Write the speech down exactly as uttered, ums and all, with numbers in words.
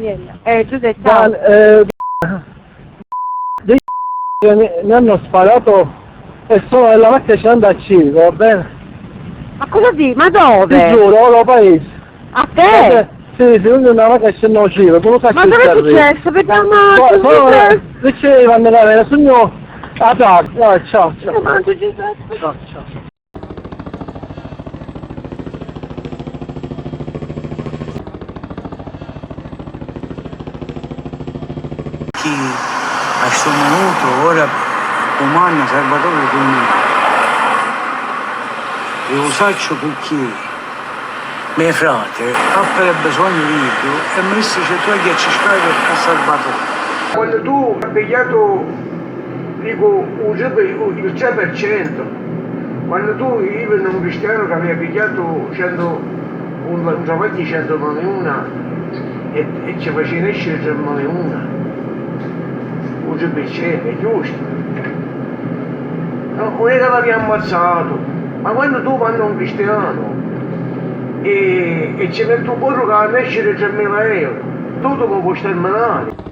Niente. Eh, Giuseppe, ciao. Dan, eh, dei ne, ne hanno sparato e sono nella macchina, ci andando a Civico, va bene? Ma cosa dici? Ma dove? Ti giuro, ora paese. A te? Eh, sì, sì, ognuno nella macchina, ci andando a Civico, quello che... Ma dove è successo? Perché non... Sono, sono, che ci vanno da me, sono a Praga. Dai, ciao, ciao. Io mangio, Giuseppe. Ciao, ciao. Chi a stu minutu ora cumanna Salvatore Cummini. E u sacciu cu chi? Me frati, appi bisognu di iddu e mi dissi ci tu haiu a circari a Salvatore. Quannu tu hai pigghiatu, dicu, u tri pi-, u, il tre per cento, quannu tu, ivi un cristianu ca avia pigghiatu centu, un, un travagghiu di centu miliuna e, e ci facia nesciri tri miliuna, u tri per cento, è giustu? No, non è ca l'avia ammazzatu, ma quannu tu manni un cristianu e, e ci metti un pocu ca nesciri trimila euro, tu ti lu puoi sterminari.